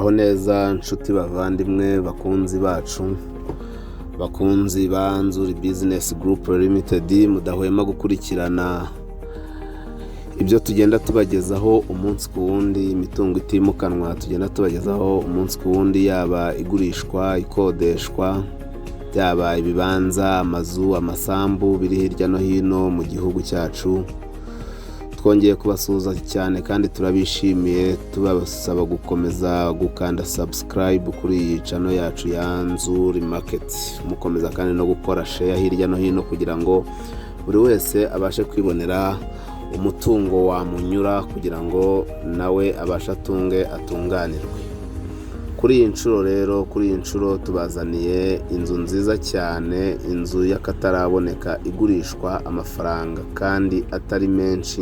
Muraho neza nshuti bavandimwe, bakunzi bacu, bakunzi ba Nzuri Business Group Limited, mudahwema gukurikirana ibyo tugenda tubagezaho umunsi ku wundi, imitungo itimukanwa tugenda tubagezaho umunsi ku wundi, yaba igurishwa, ikodeshwa, byaba ibibanza, amazu, amasambu biri hirya no hino mu gihugu cyacu. Twongeye kubasuhuza cyane kandi turabishimiye, tubasaba gukomeza gukanda subscribe kuri iyi channel yacu ya Nzuri Market, mukomeza kandi no gukora share hirya no hino kugira ngo buri wese abashe kwibonera umutungo wamunyura, kugira ngo nawe abashe atunge atunganirwe. Kuri iyi nshuro rero, kuri iyi nshuro tubazaniye inzu nziza cyane, inzu y'akataraboneka igurishwa amafaranga kandi atari menshi.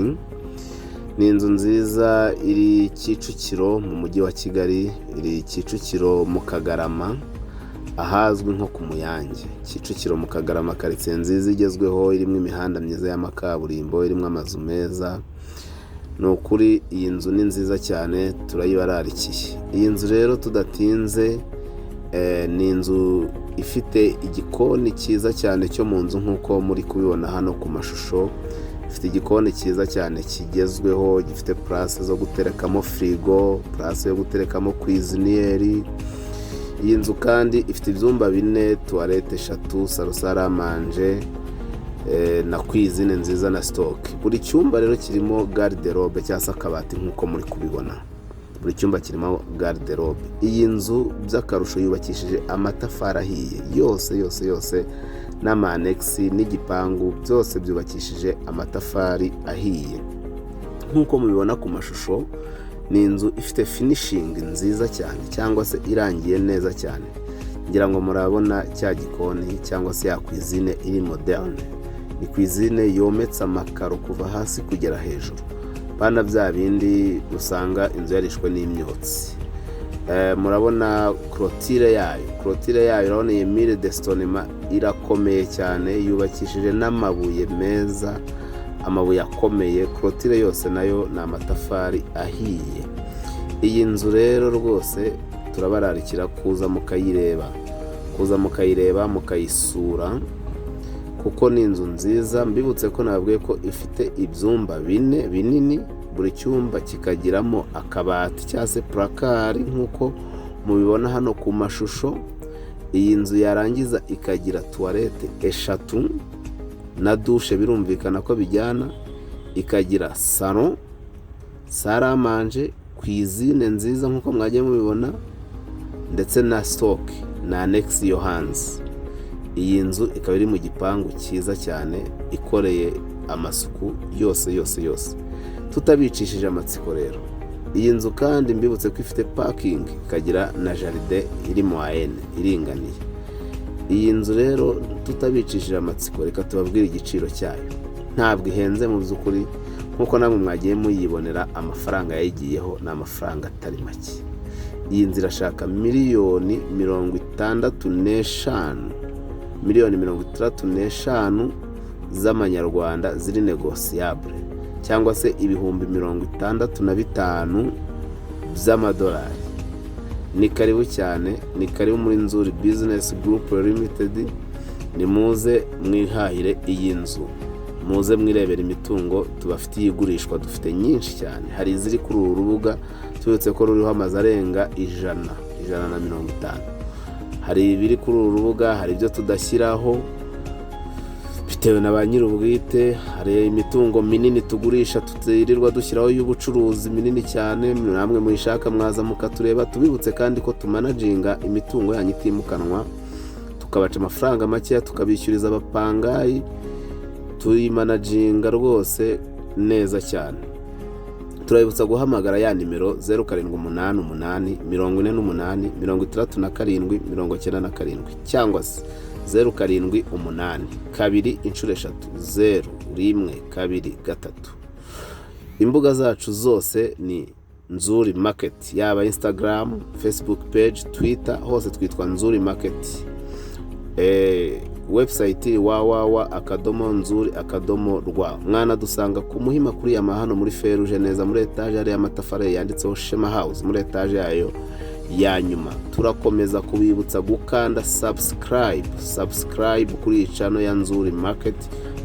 Ni inzu nziza iri Kicukiro mu Mujyi wa Kigali, iri Kicukiro mu Kagarama ahazwi nko ku Muyange. Kicukiro mu Kagarama, karitsiye nziza igezweho, irimo imihanda myiza y'amakaburimbo, irimo amazu meza. Ni ukuri iyi nzu ni nziza cyane, turayibararikiye. Iyi nzu rero tudatinze, ni inzu ifite igikoni cyiza cyane cyo mu nzu nk'uko muri kubibona hano ku mashusho. Ifite igikoni cyiza cyane kigezweho, gifite place zo guterekamo firigo, place yo guterekamo cuisinière. Iyi nzu kandi ifite ibyumba bine, toilette eshatu, salon, salle à manger na cuisine nziza na stock. Buri cyumba rero kirimo garde-robe cyangwa se akabati nk'uko muri kubibona. Buri cyumba kirimo garde-robe. Iyi nzu by'akarusho yubakishije amatafari ahiye yose yose yose, n'ama annexe n'igipangu byose byubakishije amatafari ahiye. Nk'uko mubibona ku mashusho, ni inzu ifite finishing nziza cyane cyangwa se irangiye neza cyane. Ngira ngo murabona cya gikoni cyangwa se ya cuisine iri moderne. Ni cuisine yometse amakaro kuva hasi kugera hejuru, bana bya bindi usanga inzu yarishwe n'imyotsi. Murabona clôture yayo, clôture yayo urabona iyi mur de stationnement irakomeye cyane, yubakishije n'amabuye meza, amabuye akomeye. Clôture yose nayo ni amatafari ahiye. Iyi nzu rero rwose turabararikira kuza mukayireba, kuza mukayireba, mukayisura, kuko ni inzu nziza. Mbibutse ko nababwiye ko ifite ibyumba bine binini, buri cyumba kikagiramo akabati cyangwa se placard nk'uko mubibona hano ku mashusho. Iyi nzu yarangiza ikagira toilette eshatu na douche, birumvikana ko bijyana, ikagira salon, salle à manger, cuisine nziza nk'uko mwagiye mubibona, ndetse na stock na annexe yo hanze. Iyi nzu ikaba iri mu gipangu cyiza cyane, ikoreye amasuku yose yose yose. Tutabicishije amatsiko rero, iyi nzu kandi mbibutse ko ifite parking, ikagira na jardin iri moyenne, iringaniye. Iyi nzu rero tutabicishije amatsiko, reka tubabwire igiciro cyayo. Ntabwo ihenze mu by'ukuri, nk'uko namwe mwagiye muyibonera, amafaranga yayigiyeho ni amafaranga atari make. Iyi nzu irashaka miliyoni 65, miliyoni 65 z'amanyarwanda ziri négociable, cyangwa se 65,000 by'amadolari. Ni karibu cyane, ni karibu muri Nzuri Business Group Limited. Ni muze mwihahire iyi nzu, muze mwirebera imitungo tubafitiye igurishwa. Dufite nyinshi cyane, hari iziri kuri uru rubuga, tubetse ko ruriho amazu arenga 100, 150. Hari ibiri kuri uru rubuga, hari ibyo tudashyiraho bitewe na ba nyir'ubwite. Hari imitungo minini tugurisha tutirirwa dushyiraho y'ubucuruzi minini cyane, namwe muyishaka mwaza mukatureba. Tubibutse kandi ko tumanaginga imitungo yanyu itimukanwa, tukabaca amafaranga makeya, tukabishyuriza abapangayi, tuyimanaginga rwose neza cyane. Turabibutsa guhamagara ya nimero 0788 48 67 97, cyangwa se 0782 000 123. Imbuga zacu zose ni Nzuri Market, yaba Instagram, Facebook page, Twitter, hose twitwa Nzuri Market. Website www.nzuri.rw. Mwana dusanga ku Muhima kuri Yamaha, hano muri feruje neza, muri etaje hariya amatafari yanditseho Shema House, muri etaje yayo. ya nyuma. Turakomeza kubibutsa gukanda subscribe, subscribe kuri iyi channel ya Nzuri Market,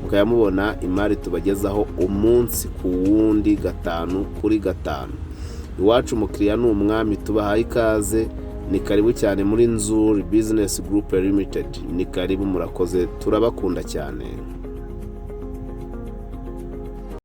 mukaba mubona imari tubagezaho umunsi ku wundi, gatanu kuri gatanu. Iwacu umukiriya ni umwami. Tubahaye ikaze, ni karibu cyane muri Nzuri Business Group Limited. Ni karibu, murakoze, turabakunda cyane.